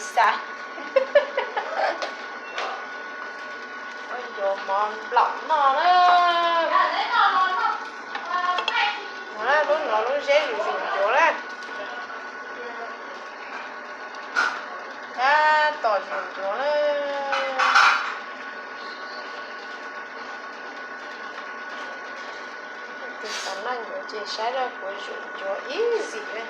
Xav, yuav mov nplaum noj na. Lub no lub zeb zuj zus ncuav na. Tab tom zuj zus na. Tus xav noj ncuav ces saib zoj kuv zuj zus ib zim na.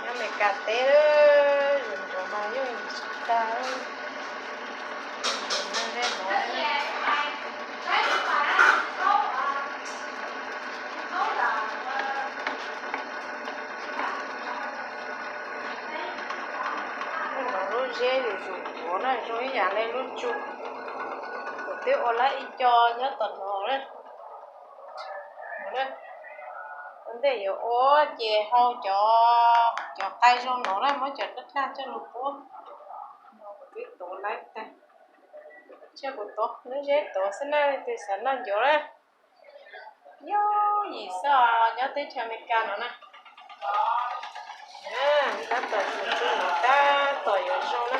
Nyob Amelikas teb zuj zus mas yeej tsis tag. Lub zeb zuj zus ncuav na zoo ib yam li lub tsu. Kuv twb ua lawm ib co nyob tom no na. Ua ntej yuav ua ces hau cov, cov qai zoo no na, muab cov daj daj coj los puab. Kuv twb tuav lawm tag. Tsiab kuv tuav lub zeb tuav xwb na, leej twg xav noj ncuav na. Yooj yim xwb os, nyob teb chaws Amelikas no na. Tab tom zuj zus no tab tom yuav zoo na.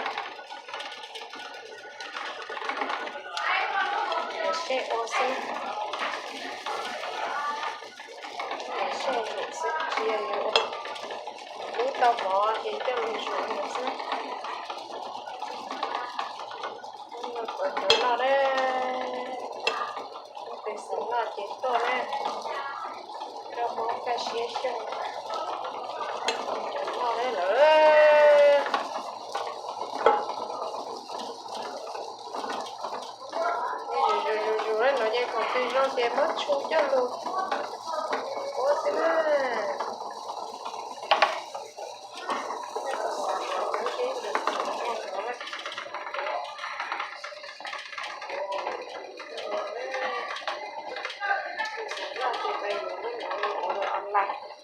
Seb ua xwb. Seb ua xwb, tsis yog yuav ua. Hlub tau mov ces coj mus zuj zus xwb. Hnub no kuv cov noj na, leej twg xav noj ces tuaj na. Rau Hmoob kaj siab xyooj, cov noj na lawm. Zuj zus zuj zus na, no ces thaum twg zoo ces muab tshu coj lug ua xwb na. Online.